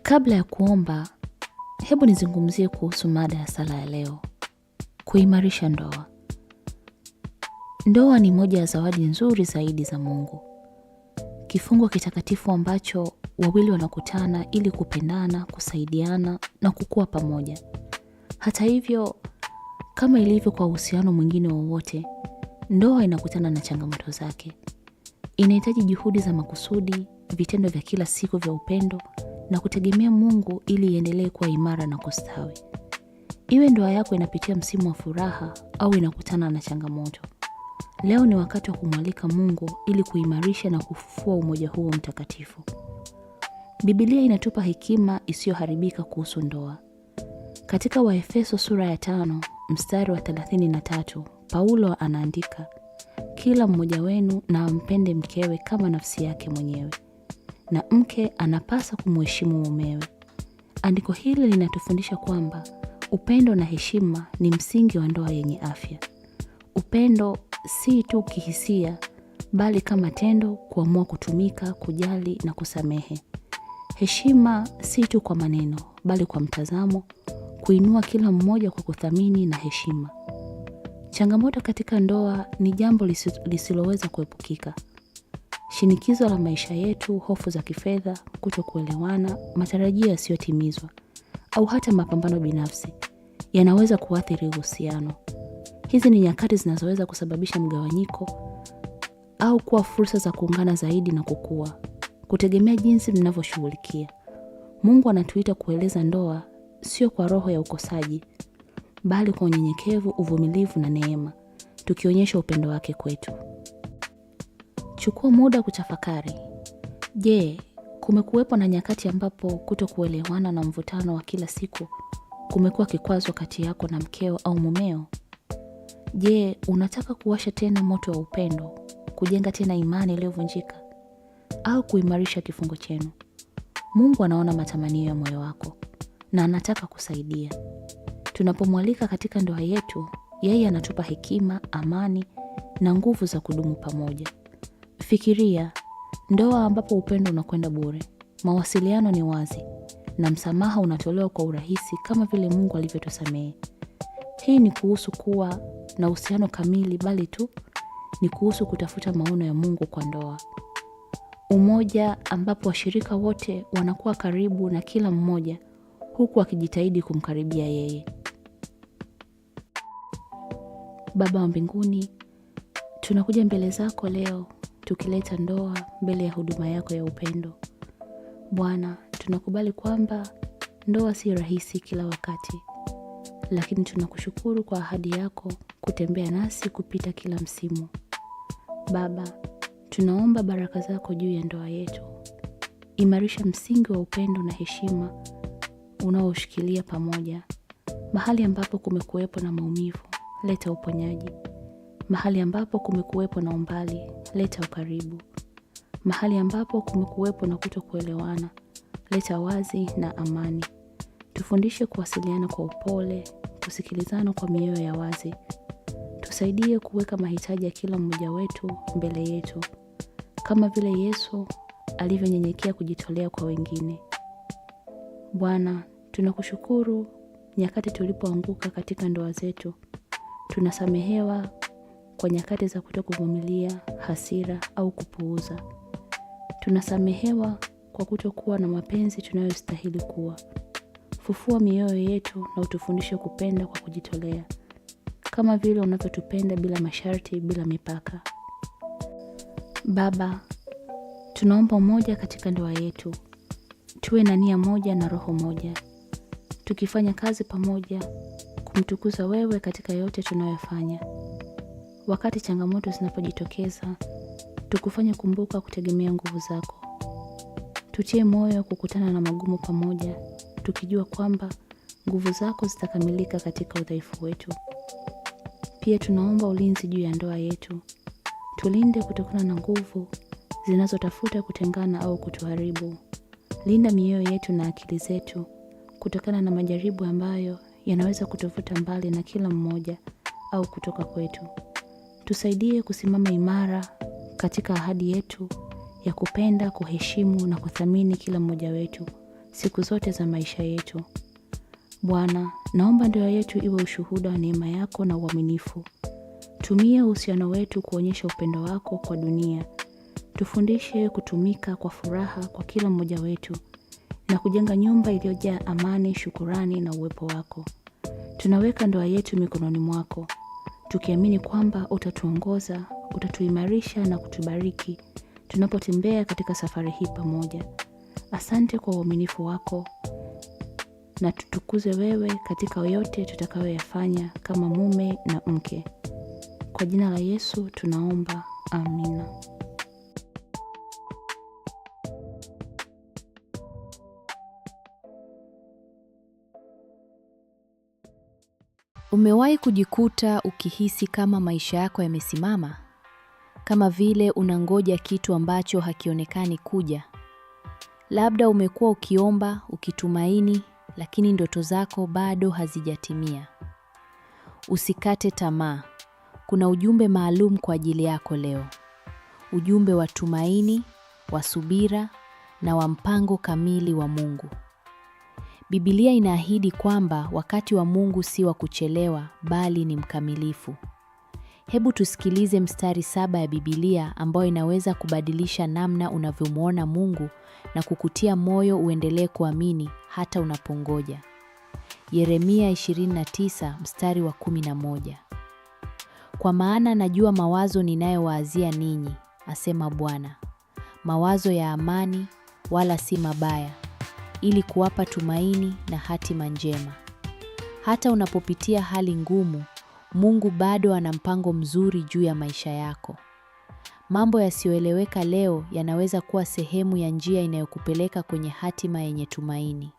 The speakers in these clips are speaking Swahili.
Kabla ya kuomba, hebu nizungumzie kuhusu mada ya sala ya leo, kuimarisha ndoa. Ndoa ni moja ya zawadi nzuri zaidi za Mungu, kifungo kitakatifu ambacho wawili wanakutana ili kupendana, kusaidiana na kukua pamoja. Hata hivyo, kama ilivyo kwa uhusiano mwingine wowote, ndoa inakutana na changamoto zake. Inahitaji juhudi za makusudi, vitendo vya kila siku vya upendo na kutegemea Mungu ili iendelee kuwa imara na kustawi. Iwe ndoa yako inapitia msimu wa furaha au inakutana na changamoto, leo ni wakati wa kumwalika Mungu ili kuimarisha na kufufua umoja huo mtakatifu. Biblia inatupa hekima isiyoharibika kuhusu ndoa. Katika Waefeso sura ya 5 mstari wa 33, Paulo anaandika, kila mmoja wenu na ampende mkewe kama nafsi yake mwenyewe, na mke anapasa kumheshimu mumewe. Andiko hili linatufundisha kwamba upendo na heshima ni msingi wa ndoa yenye afya. Upendo si tu kihisia, bali kama tendo, kuamua kutumika, kujali na kusamehe. Heshima si tu kwa maneno, bali kwa mtazamo, kuinua kila mmoja kwa kuthamini na heshima. Changamoto katika ndoa ni jambo lisiloweza kuepukika. Shinikizo la maisha yetu, hofu za kifedha, kutokuelewana, matarajio yasiyotimizwa, au hata mapambano binafsi yanaweza kuathiri uhusiano. Hizi ni nyakati zinazoweza kusababisha mgawanyiko au kuwa fursa za kuungana zaidi na kukua, kutegemea jinsi mnavyoshughulikia. Mungu anatuita kueleza ndoa sio kwa roho ya ukosaji, bali kwa unyenyekevu, uvumilivu na neema, tukionyesha upendo wake kwetu. Chukua muda kutafakari. Je, kumekuwepo na nyakati ambapo kutokuelewana na mvutano wa kila siku kumekuwa kikwazo kati yako na mkeo au mumeo? Je, unataka kuwasha tena moto wa upendo, kujenga tena imani iliyovunjika au kuimarisha kifungo chenu? Mungu anaona matamanio ya moyo wako na anataka kusaidia. Tunapomwalika katika ndoa yetu, yeye anatupa hekima, amani na nguvu za kudumu pamoja. Fikiria ndoa ambapo upendo unakwenda bure, mawasiliano ni wazi na msamaha unatolewa kwa urahisi kama vile Mungu alivyotusamehe. Hii ni kuhusu kuwa na uhusiano kamili, bali tu ni kuhusu kutafuta maono ya Mungu kwa ndoa. Umoja ambapo washirika wote wanakuwa karibu na kila mmoja huku akijitahidi kumkaribia yeye. Baba wa mbinguni, tunakuja mbele zako leo tukileta ndoa mbele ya huduma yako ya upendo. Bwana, tunakubali kwamba ndoa si rahisi kila wakati, lakini tunakushukuru kwa ahadi yako kutembea nasi kupita kila msimu. Baba, tunaomba baraka zako juu ya ndoa yetu. Imarisha msingi wa upendo na heshima unaoshikilia pamoja. Mahali ambapo kumekuwepo na maumivu, leta uponyaji. Mahali ambapo kumekuwepo na umbali, leta ukaribu. Mahali ambapo kumekuwepo na kutokuelewana, leta wazi na amani. Tufundishe kuwasiliana kwa upole, kusikilizana kwa mioyo ya wazi. Tusaidie kuweka mahitaji ya kila mmoja wetu mbele yetu, kama vile Yesu alivyonyenyekea kujitolea kwa wengine. Bwana, tunakushukuru nyakati tulipoanguka katika ndoa zetu, tunasamehewa kwa nyakati za kutokuvumilia, hasira au kupuuza. Tunasamehewa kwa kutokuwa na mapenzi tunayostahili kuwa. Fufua mioyo yetu na utufundishe kupenda kwa kujitolea, kama vile unavyotupenda bila masharti, bila mipaka. Baba, tunaomba umoja katika ndoa yetu, tuwe na nia moja na roho moja, tukifanya kazi pamoja kumtukuza wewe katika yote tunayofanya. Wakati changamoto zinapojitokeza, tukufanye kumbuka kutegemea nguvu zako. Tutie moyo kukutana na magumu pamoja, tukijua kwamba nguvu zako zitakamilika katika udhaifu wetu. Pia tunaomba ulinzi juu ya ndoa yetu. Tulinde kutokana na nguvu zinazotafuta kutengana au kutuharibu. Linda mioyo yetu na akili zetu kutokana na majaribu ambayo yanaweza kutuvuta mbali na kila mmoja au kutoka kwetu. Tusaidie kusimama imara katika ahadi yetu ya kupenda, kuheshimu na kuthamini kila mmoja wetu siku zote za maisha yetu. Bwana, naomba ndoa yetu iwe ushuhuda wa neema yako na uaminifu. Tumia uhusiano wetu kuonyesha upendo wako kwa dunia. Tufundishe kutumika kwa furaha kwa kila mmoja wetu na kujenga nyumba iliyojaa amani, shukurani na uwepo wako. Tunaweka ndoa yetu mikononi mwako, tukiamini kwamba utatuongoza, utatuimarisha na kutubariki tunapotembea katika safari hii pamoja. Asante kwa uaminifu wako na tutukuze wewe katika yote tutakayoyafanya kama mume na mke. Kwa jina la Yesu tunaomba, amina. Umewahi kujikuta ukihisi kama maisha yako yamesimama? Kama vile unangoja kitu ambacho hakionekani kuja. Labda umekuwa ukiomba, ukitumaini, lakini ndoto zako bado hazijatimia. Usikate tamaa. Kuna ujumbe maalum kwa ajili yako leo. Ujumbe wa tumaini, wa subira na wa mpango kamili wa Mungu. Biblia inaahidi kwamba wakati wa Mungu si wa kuchelewa, bali ni mkamilifu. Hebu tusikilize mstari 7 ya Biblia ambayo inaweza kubadilisha namna unavyomwona Mungu na kukutia moyo uendelee kuamini hata unapongoja. Yeremia 29 mstari wa 11. Kwa maana najua mawazo ninayowaazia ninyi, asema Bwana, mawazo ya amani, wala si mabaya, ili kuwapa tumaini na hatima njema. Hata unapopitia hali ngumu, Mungu bado ana mpango mzuri juu ya maisha yako. Mambo yasiyoeleweka leo yanaweza kuwa sehemu ya njia inayokupeleka kwenye hatima yenye tumaini.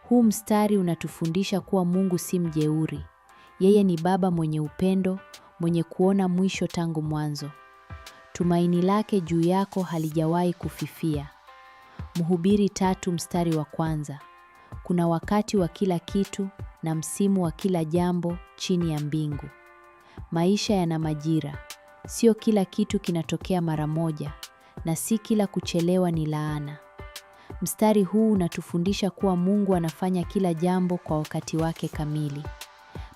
Huu mstari unatufundisha kuwa Mungu si mjeuri. Yeye ni Baba mwenye upendo, mwenye kuona mwisho tangu mwanzo. Tumaini lake juu yako halijawahi kufifia. Mhubiri 3 mstari wa 1. Kuna wakati wa kila kitu na msimu wa kila jambo chini ya mbingu. Maisha yana majira. Sio kila kitu kinatokea mara moja, na si kila kuchelewa ni laana. Mstari huu unatufundisha kuwa Mungu anafanya kila jambo kwa wakati wake kamili.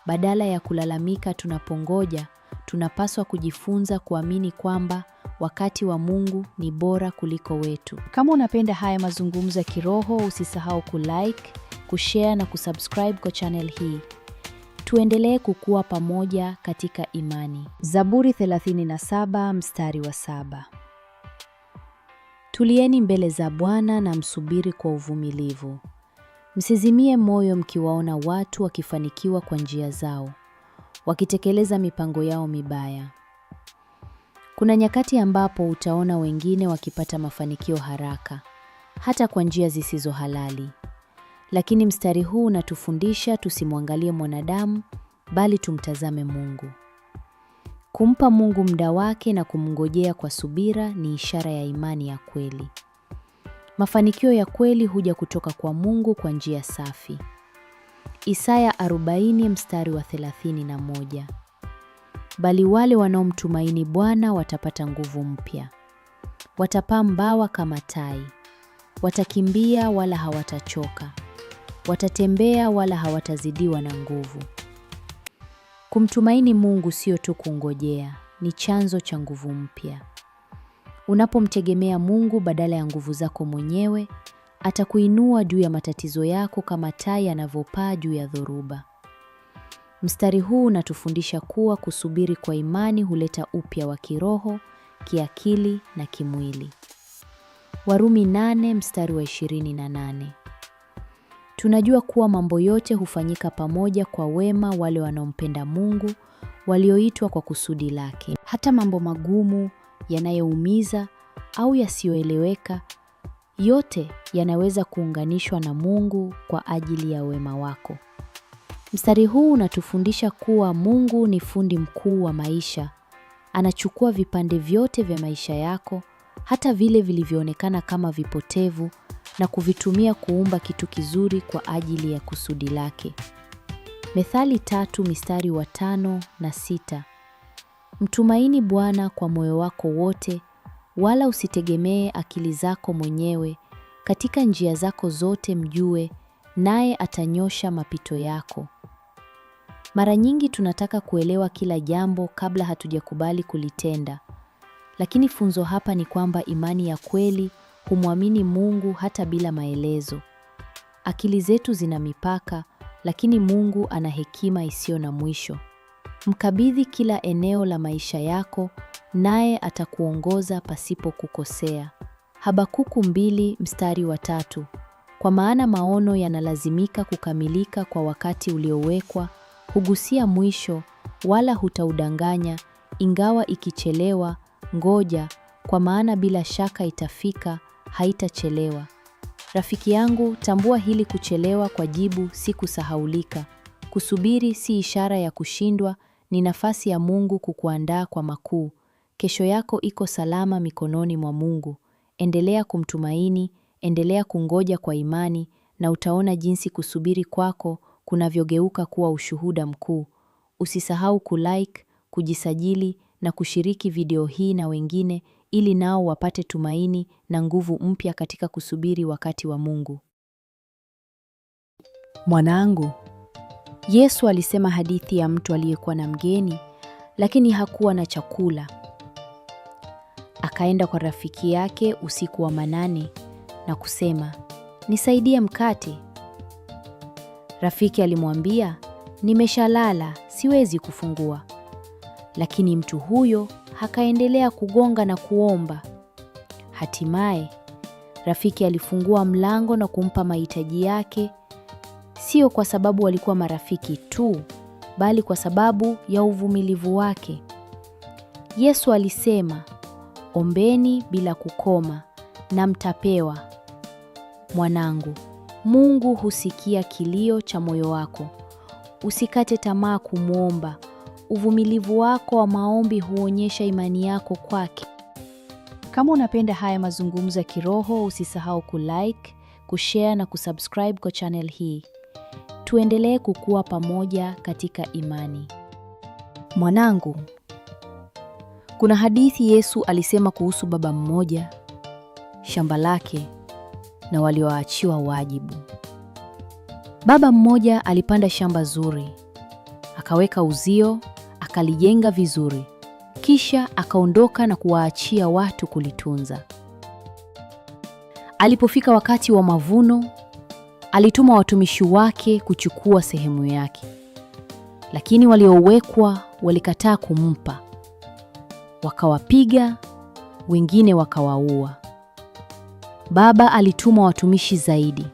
Badala ya kulalamika tunapongoja, tunapaswa kujifunza kuamini kwamba wakati wa Mungu ni bora kuliko wetu. Kama unapenda haya mazungumzo ya kiroho, usisahau kulike, kushare na kusubscribe kwa channel hii. Tuendelee kukua pamoja katika imani. Zaburi 37 mstari wa 7. Tulieni mbele za Bwana na msubiri kwa uvumilivu. Msizimie moyo mkiwaona watu wakifanikiwa kwa njia zao, wakitekeleza mipango yao mibaya. Kuna nyakati ambapo utaona wengine wakipata mafanikio haraka, hata kwa njia zisizo halali. Lakini mstari huu unatufundisha tusimwangalie mwanadamu, bali tumtazame Mungu. Kumpa Mungu muda wake na kumngojea kwa subira ni ishara ya imani ya kweli. Mafanikio ya kweli huja kutoka kwa Mungu kwa njia safi. Isaya 40 mstari wa 31. Bali wale wanaomtumaini Bwana watapata nguvu mpya. Watapaa mbawa kama tai. Watakimbia wala hawatachoka. Watatembea wala hawatazidiwa na nguvu. Kumtumaini Mungu sio tu kungojea, ni chanzo cha nguvu mpya. Unapomtegemea Mungu badala ya nguvu zako mwenyewe, atakuinua juu ya matatizo yako kama tai anavyopaa juu ya dhoruba. Mstari huu unatufundisha kuwa kusubiri kwa imani huleta upya wa kiroho, kiakili na kimwili. Warumi 8 mstari wa 28. Tunajua kuwa mambo yote hufanyika pamoja kwa wema wale wanaompenda Mungu, walioitwa kwa kusudi lake. Hata mambo magumu, yanayoumiza au yasiyoeleweka, yote yanaweza kuunganishwa na Mungu kwa ajili ya wema wako. Mstari huu unatufundisha kuwa Mungu ni fundi mkuu wa maisha. Anachukua vipande vyote vya maisha yako, hata vile vilivyoonekana kama vipotevu, na kuvitumia kuumba kitu kizuri kwa ajili ya kusudi lake. Methali 3 mstari wa 5 na 6. Mtumaini Bwana kwa moyo wako wote, wala usitegemee akili zako mwenyewe. Katika njia zako zote mjue, naye atanyosha mapito yako. Mara nyingi tunataka kuelewa kila jambo kabla hatujakubali kulitenda. Lakini funzo hapa ni kwamba imani ya kweli humwamini Mungu hata bila maelezo. Akili zetu zina mipaka, lakini Mungu ana hekima isiyo na mwisho. Mkabidhi kila eneo la maisha yako, naye atakuongoza pasipo kukosea. Habakuku 2 mstari wa 3. Kwa maana maono yanalazimika kukamilika kwa wakati uliowekwa, hugusia mwisho, wala hutaudanganya; ingawa ikichelewa, ngoja, kwa maana bila shaka itafika, haitachelewa. Rafiki yangu, tambua hili: kuchelewa kwa jibu si kusahaulika. Kusubiri si ishara ya kushindwa, ni nafasi ya Mungu kukuandaa kwa makuu. Kesho yako iko salama mikononi mwa Mungu. Endelea kumtumaini, endelea kungoja kwa imani, na utaona jinsi kusubiri kwako kunavyogeuka kuwa ushuhuda mkuu. Usisahau kulike, kujisajili na kushiriki video hii na wengine ili nao wapate tumaini na nguvu mpya katika kusubiri wakati wa Mungu. Mwanangu, Yesu alisema hadithi ya mtu aliyekuwa na mgeni lakini hakuwa na chakula. Akaenda kwa rafiki yake usiku wa manane na kusema, nisaidie mkate. Rafiki alimwambia, nimeshalala, siwezi kufungua. Lakini mtu huyo akaendelea kugonga na kuomba. Hatimaye rafiki alifungua mlango na kumpa mahitaji yake, sio kwa sababu walikuwa marafiki tu, bali kwa sababu ya uvumilivu wake. Yesu alisema, ombeni bila kukoma na mtapewa. Mwanangu, Mungu husikia kilio cha moyo wako. Usikate tamaa kumwomba. Uvumilivu wako wa maombi huonyesha imani yako kwake. Kama unapenda haya mazungumzo ya kiroho, usisahau kulike, kushare na kusubscribe kwa channel hii. Tuendelee kukua pamoja katika imani. Mwanangu, kuna hadithi Yesu alisema kuhusu baba mmoja, shamba lake na walioachiwa wajibu. Baba mmoja alipanda shamba zuri, akaweka uzio, akalijenga vizuri, kisha akaondoka na kuwaachia watu kulitunza. Alipofika wakati wa mavuno, alituma watumishi wake kuchukua sehemu yake, lakini waliowekwa walikataa kumpa, wakawapiga, wengine wakawaua. Baba alituma watumishi zaidi,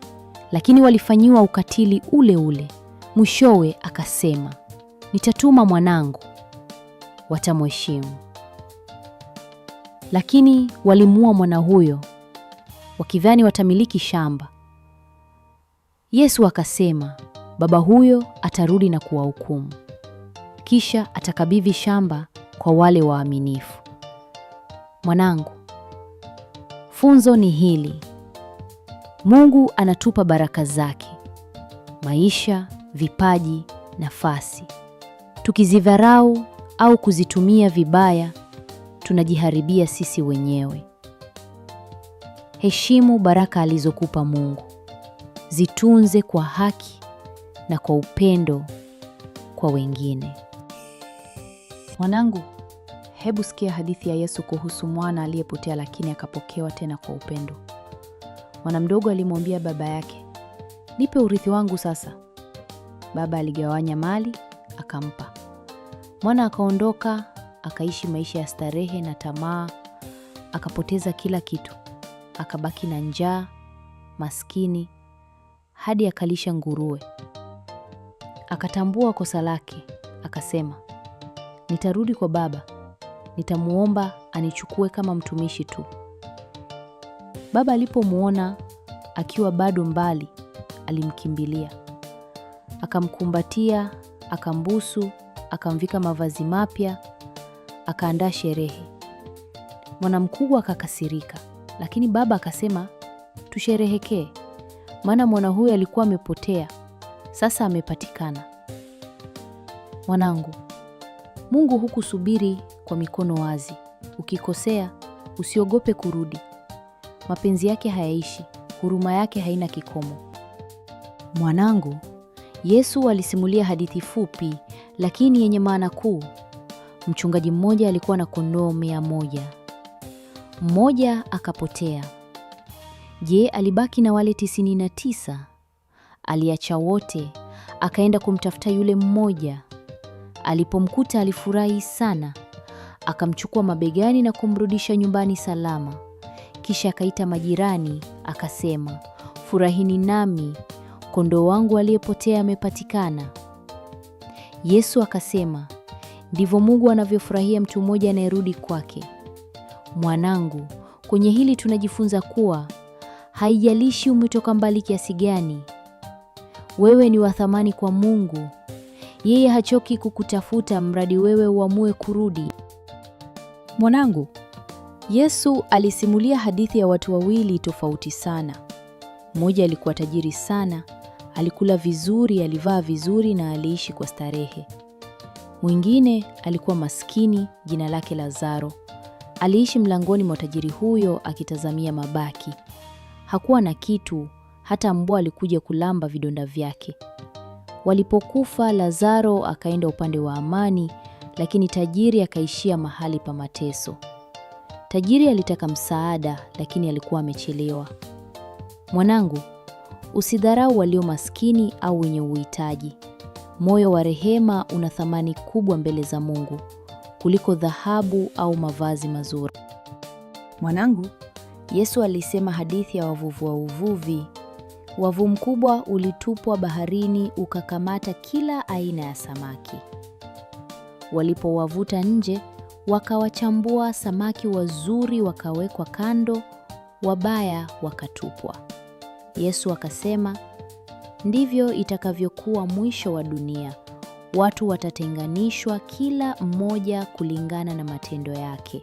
lakini walifanyiwa ukatili ule ule. Mwishowe akasema, nitatuma mwanangu, watamheshimu. Lakini walimuua mwana huyo, wakidhani watamiliki shamba. Yesu akasema, baba huyo atarudi na kuwahukumu, kisha atakabidhi shamba kwa wale waaminifu. Mwanangu, funzo ni hili: Mungu anatupa baraka zake, maisha, vipaji, nafasi. Tukizidharau au kuzitumia vibaya, tunajiharibia sisi wenyewe. Heshimu baraka alizokupa Mungu, zitunze kwa haki na kwa upendo kwa wengine. Mwanangu, hebu sikia hadithi ya Yesu kuhusu mwana aliyepotea lakini akapokewa tena kwa upendo. Mwana mdogo alimwambia baba yake, nipe urithi wangu sasa. Baba aligawanya mali akampa. Mwana akaondoka akaishi maisha ya starehe na tamaa, akapoteza kila kitu, akabaki na njaa, maskini, hadi akalisha nguruwe. Akatambua kosa lake, akasema, nitarudi kwa baba, nitamuomba anichukue kama mtumishi tu. Baba alipomuona akiwa bado mbali, alimkimbilia, akamkumbatia, akambusu, akamvika mavazi mapya, akaandaa sherehe. Mwana mkubwa akakasirika, lakini baba akasema, tusherehekee, maana mwana huyu alikuwa amepotea, sasa amepatikana. Mwanangu, Mungu hukusubiri kwa mikono wazi. Ukikosea, usiogope kurudi. Mapenzi yake hayaishi, Huruma yake haina kikomo. Mwanangu, Yesu alisimulia hadithi fupi lakini yenye maana kuu. Mchungaji mmoja alikuwa na kondoo 100. Mmoja akapotea. Je, alibaki na wale 99? Aliacha wote, akaenda kumtafuta yule mmoja. Alipomkuta alifurahi sana, akamchukua mabegani na kumrudisha nyumbani salama. Kisha akaita majirani, akasema, furahini nami, kondoo wangu aliyepotea amepatikana. Yesu akasema, ndivyo Mungu anavyofurahia mtu mmoja anayerudi kwake. Mwanangu, kwenye hili tunajifunza kuwa haijalishi umetoka mbali kiasi gani, wewe ni wa thamani kwa Mungu. Yeye hachoki kukutafuta mradi wewe uamue kurudi. Mwanangu, Yesu alisimulia hadithi ya watu wawili tofauti sana. Mmoja alikuwa tajiri sana, alikula vizuri, alivaa vizuri na aliishi kwa starehe. Mwingine alikuwa maskini, jina lake Lazaro. Aliishi mlangoni mwa tajiri huyo akitazamia mabaki. Hakuwa na kitu, hata mbwa alikuja kulamba vidonda vyake. Walipokufa, Lazaro akaenda upande wa amani, lakini tajiri akaishia mahali pa mateso. Tajiri alitaka msaada, lakini alikuwa amechelewa. Mwanangu, usidharau walio maskini au wenye uhitaji. Moyo wa rehema una thamani kubwa mbele za Mungu kuliko dhahabu au mavazi mazuri. Mwanangu, Yesu alisema hadithi ya wavuvi wa uvuvi. Wavu mkubwa ulitupwa baharini ukakamata kila aina ya samaki. Walipowavuta nje, wakawachambua samaki wazuri wakawekwa kando, wabaya wakatupwa. Yesu akasema, ndivyo itakavyokuwa mwisho wa dunia. Watu watatenganishwa, kila mmoja kulingana na matendo yake.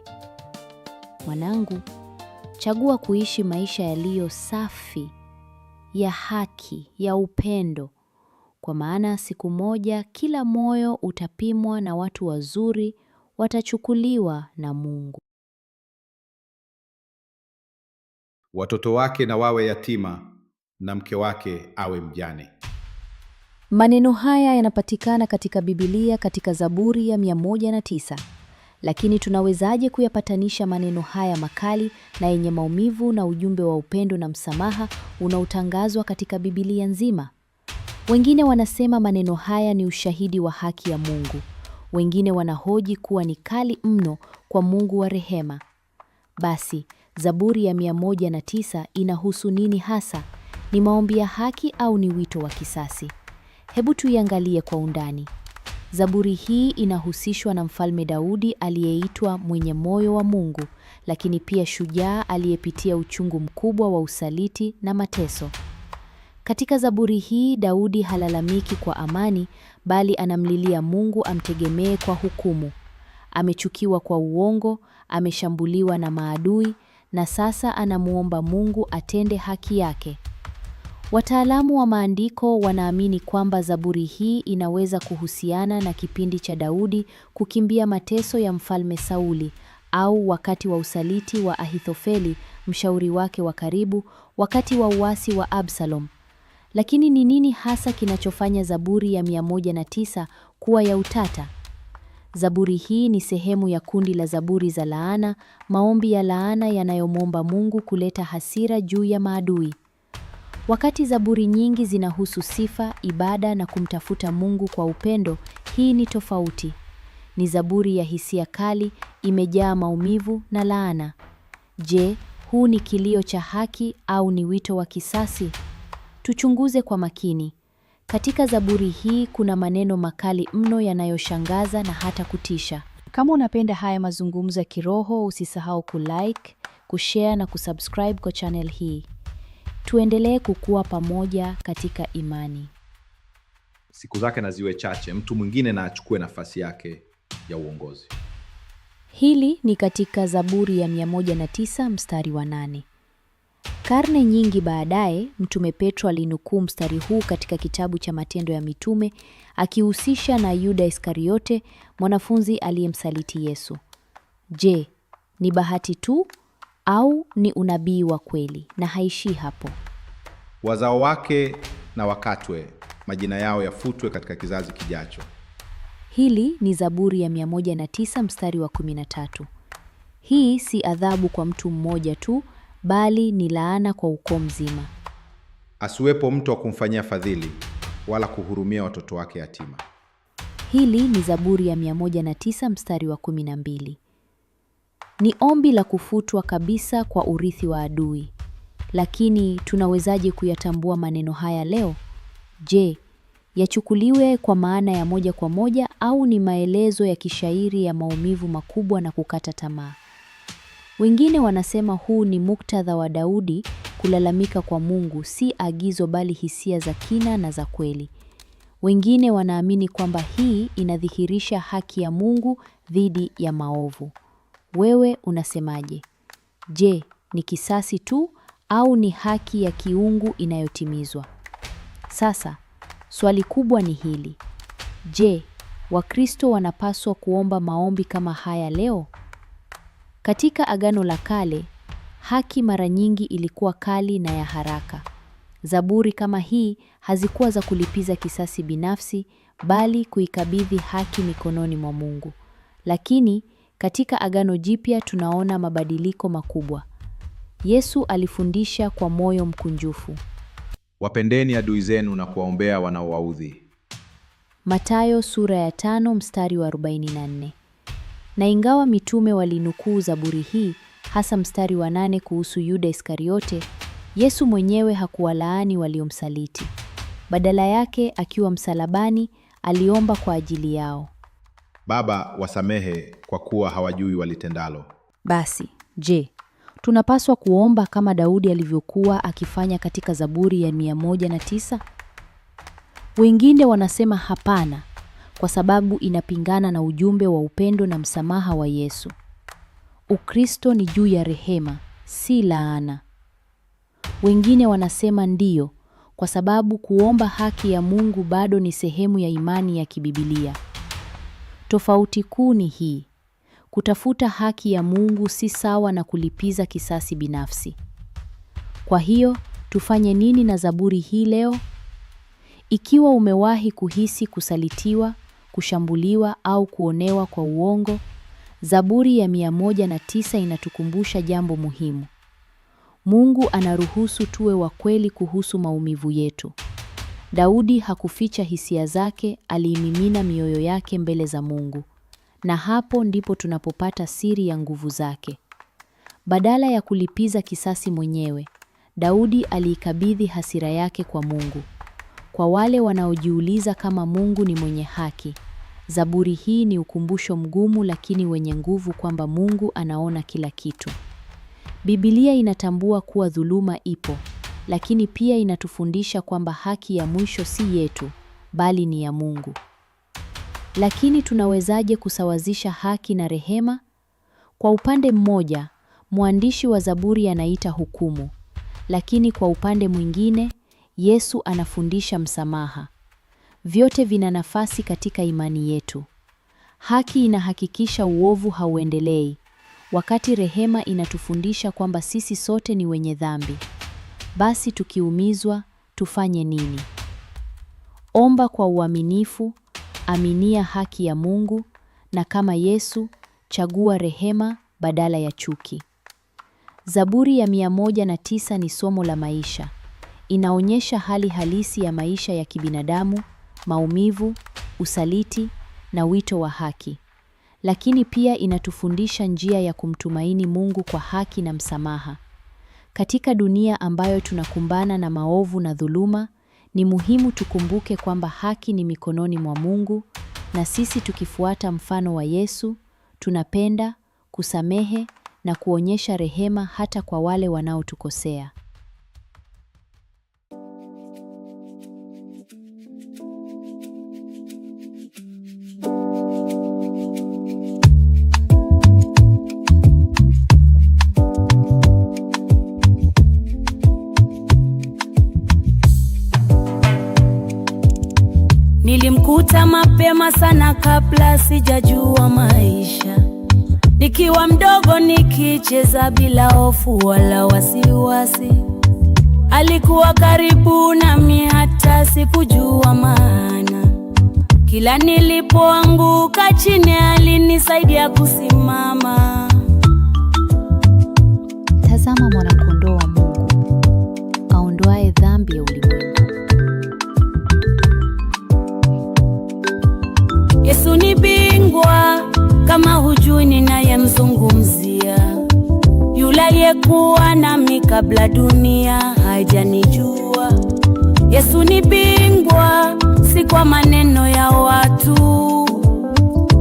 Mwanangu, chagua kuishi maisha yaliyo safi, ya haki, ya upendo, kwa maana siku moja kila moyo utapimwa na watu wazuri watachukuliwa na Mungu. Watoto wake na wawe yatima na mke wake awe mjane. Maneno haya yanapatikana katika Biblia katika Zaburi ya 109. Lakini tunawezaje kuyapatanisha maneno haya makali na yenye maumivu na ujumbe wa upendo na msamaha unaotangazwa katika Biblia nzima? Wengine wanasema maneno haya ni ushahidi wa haki ya Mungu. Wengine wanahoji kuwa ni kali mno kwa Mungu wa rehema. Basi, Zaburi ya 109 inahusu nini hasa? Ni maombi ya haki au ni wito wa kisasi? Hebu tuiangalie kwa undani. Zaburi hii inahusishwa na Mfalme Daudi aliyeitwa mwenye moyo wa Mungu, lakini pia shujaa aliyepitia uchungu mkubwa wa usaliti na mateso. Katika Zaburi hii Daudi halalamiki kwa amani, bali anamlilia Mungu amtegemee kwa hukumu. Amechukiwa kwa uongo, ameshambuliwa na maadui, na sasa anamuomba Mungu atende haki yake. Wataalamu wa maandiko wanaamini kwamba Zaburi hii inaweza kuhusiana na kipindi cha Daudi kukimbia mateso ya Mfalme Sauli au wakati wa usaliti wa Ahithofeli, mshauri wake wa karibu, wakati wa uasi wa Absalom. Lakini ni nini hasa kinachofanya Zaburi ya 109 kuwa ya utata? Zaburi hii ni sehemu ya kundi la zaburi za laana, maombi ya laana yanayomwomba Mungu kuleta hasira juu ya maadui. Wakati zaburi nyingi zinahusu sifa, ibada na kumtafuta Mungu kwa upendo, hii ni tofauti. Ni zaburi ya hisia kali, imejaa maumivu na laana. Je, huu ni kilio cha haki au ni wito wa kisasi? Tuchunguze kwa makini. Katika zaburi hii kuna maneno makali mno yanayoshangaza na hata kutisha. Kama unapenda haya mazungumzo ya kiroho, usisahau kulike, kushare na kusubscribe kwa channel hii. Tuendelee kukua pamoja katika imani. Siku zake na ziwe chache, mtu mwingine na achukue nafasi yake ya uongozi. Hili ni katika Zaburi ya 109 mstari wa 8. Karne nyingi baadaye, Mtume Petro alinukuu mstari huu katika kitabu cha Matendo ya Mitume, akihusisha na Yuda Iskariote, mwanafunzi aliyemsaliti Yesu. Je, ni bahati tu au ni unabii wa kweli? Na haishii hapo. Wazao wake na wakatwe, majina yao yafutwe katika kizazi kijacho. Hili ni Zaburi ya 109 mstari wa 13. Hii si adhabu kwa mtu mmoja tu, bali ni laana kwa ukoo mzima. Asiwepo mtu wa kumfanyia fadhili, wala kuhurumia watoto wake yatima. Hili ni Zaburi ya 109 mstari wa 12. Ni ombi la kufutwa kabisa kwa urithi wa adui. Lakini tunawezaje kuyatambua maneno haya leo? Je, yachukuliwe kwa maana ya moja kwa moja au ni maelezo ya kishairi ya maumivu makubwa na kukata tamaa? Wengine wanasema huu ni muktadha wa Daudi kulalamika kwa Mungu, si agizo bali hisia za kina na za kweli. Wengine wanaamini kwamba hii inadhihirisha haki ya Mungu dhidi ya maovu. Wewe unasemaje? Je, ni kisasi tu au ni haki ya kiungu inayotimizwa? Sasa, swali kubwa ni hili. Je, Wakristo wanapaswa kuomba maombi kama haya leo? Katika Agano la Kale, haki mara nyingi ilikuwa kali na ya haraka. Zaburi kama hii hazikuwa za kulipiza kisasi binafsi, bali kuikabidhi haki mikononi mwa Mungu. Lakini katika Agano Jipya tunaona mabadiliko makubwa. Yesu alifundisha kwa moyo mkunjufu. Wapendeni adui zenu na kuwaombea wanaowaudhi. Mathayo sura ya 5 mstari wa 44. Na ingawa mitume walinukuu zaburi hii, hasa mstari wa 8 kuhusu Yuda Iskariote, Yesu mwenyewe hakuwalaani waliomsaliti. Badala yake, akiwa msalabani, aliomba kwa ajili yao. Baba, wasamehe kwa kuwa hawajui walitendalo. Basi, je, tunapaswa kuomba kama Daudi alivyokuwa akifanya katika Zaburi ya 109? Wengine wanasema hapana, kwa sababu inapingana na ujumbe wa upendo na msamaha wa Yesu. Ukristo ni juu ya rehema, si laana. Wengine wanasema ndiyo, kwa sababu kuomba haki ya Mungu bado ni sehemu ya imani ya kibibilia. Tofauti kuu ni hii: kutafuta haki ya Mungu si sawa na kulipiza kisasi binafsi. Kwa hiyo, tufanye nini na Zaburi hii leo? Ikiwa umewahi kuhisi kusalitiwa, kushambuliwa au kuonewa kwa uongo, Zaburi ya 109 inatukumbusha jambo muhimu. Mungu anaruhusu tuwe wa kweli kuhusu maumivu yetu. Daudi hakuficha hisia zake, aliimimina mioyo yake mbele za Mungu. Na hapo ndipo tunapopata siri ya nguvu zake. Badala ya kulipiza kisasi mwenyewe, Daudi aliikabidhi hasira yake kwa Mungu. Kwa wale wanaojiuliza kama Mungu ni mwenye haki, Zaburi hii ni ukumbusho mgumu lakini wenye nguvu kwamba Mungu anaona kila kitu. Biblia inatambua kuwa dhuluma ipo, lakini pia inatufundisha kwamba haki ya mwisho si yetu, bali ni ya Mungu. Lakini tunawezaje kusawazisha haki na rehema? Kwa upande mmoja, mwandishi wa Zaburi anaita hukumu, lakini kwa upande mwingine, Yesu anafundisha msamaha. Vyote vina nafasi katika imani yetu. Haki inahakikisha uovu hauendelei, wakati rehema inatufundisha kwamba sisi sote ni wenye dhambi. Basi tukiumizwa, tufanye nini? Omba kwa uaminifu, aminia haki ya Mungu, na kama Yesu, chagua rehema badala ya chuki. Zaburi ya 109 ni somo la maisha. Inaonyesha hali halisi ya maisha ya kibinadamu, maumivu, usaliti na wito wa haki. Lakini pia inatufundisha njia ya kumtumaini Mungu kwa haki na msamaha. Katika dunia ambayo tunakumbana na maovu na dhuluma, ni muhimu tukumbuke kwamba haki ni mikononi mwa Mungu, na sisi tukifuata mfano wa Yesu, tunapenda, kusamehe na kuonyesha rehema hata kwa wale wanaotukosea. Nilimkuta mapema sana kabla sijajua maisha, nikiwa mdogo nikicheza bila hofu wala wasiwasi. Alikuwa karibu nami hata sikujua maana. Kila nilipoanguka chini alinisaidia kusimama. Tazama mwana-kondoo wa Mungu aondoaye dhambi ya ulimwengu. Yesu ni bingwa, kama hujui ninayemzungumzia, yule aliyekuwa nami kabla dunia haijanijua. Yesu ni bingwa, si kwa maneno ya watu,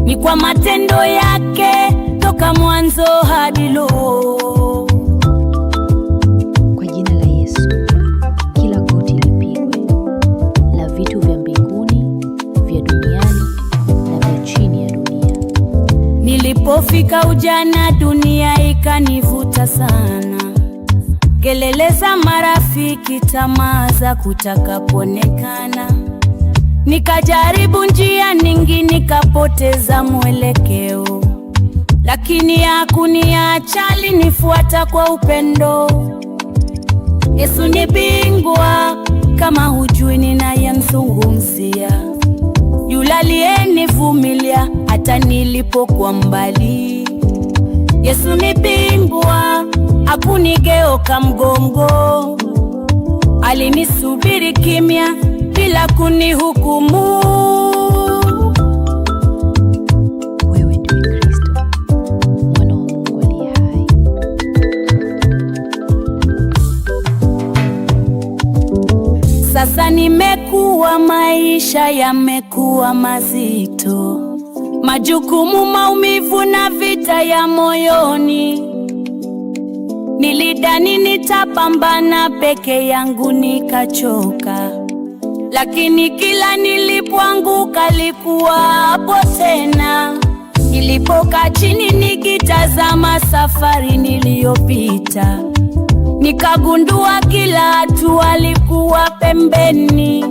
ni kwa matendo yake toka mwanzo hadi leo. Kwa jina la Yesu kila goti lipigwe, la vitu vya mbinguni, vya duniani na vya chini ya dunia. Nilipofika ujana, dunia ikanivuta sana, kelele za marafiki, tamaa za kutaka kuonekana. Nikajaribu njia nyingi, nikapoteza mwelekeo, lakini hakuniacha, alinifuata kwa upendo. Yesu ni bingwa, kama hujui ninayemzungumzia, yule aliyenivumilia hata nilipokuwa mbali. Yesu ni bingwa, hakunigeuka mgongo, alinisubiri kimya bila kunihukumu. Wewe ndiwe Kristo, mwana wa Mungu aliye hai. Sasa nimekuwa, maisha yamekuwa mazito, majukumu, maumivu na vita ya moyoni. Nilidhani nitapambana peke yangu, nikachoka, lakini kila nilipoanguka alikuwa hapo tena. Nilipokaa chini nikitazama safari niliyopita, nikagundua kila hatua alikuwa pembeni.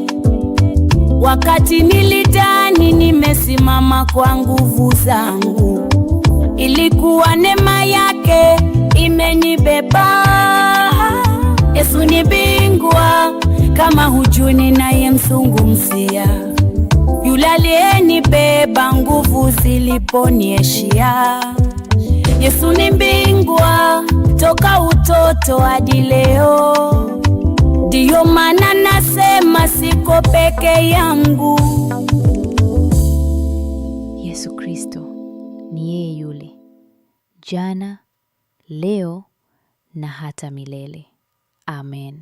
Wakati nilidhani nimesimama kwa nguvu zangu, ilikuwa neema yake imenibeba. Yesu ni bingwa, kama hujui ninayemzungumzia, yule aliyenibeba nguvu ziliponiishia. Yesu ni bingwa toka utoto hadi leo, ndiyo maana nasema siko peke yangu. Yesu Kristo ni yeye yule jana, leo na hata milele. Amen.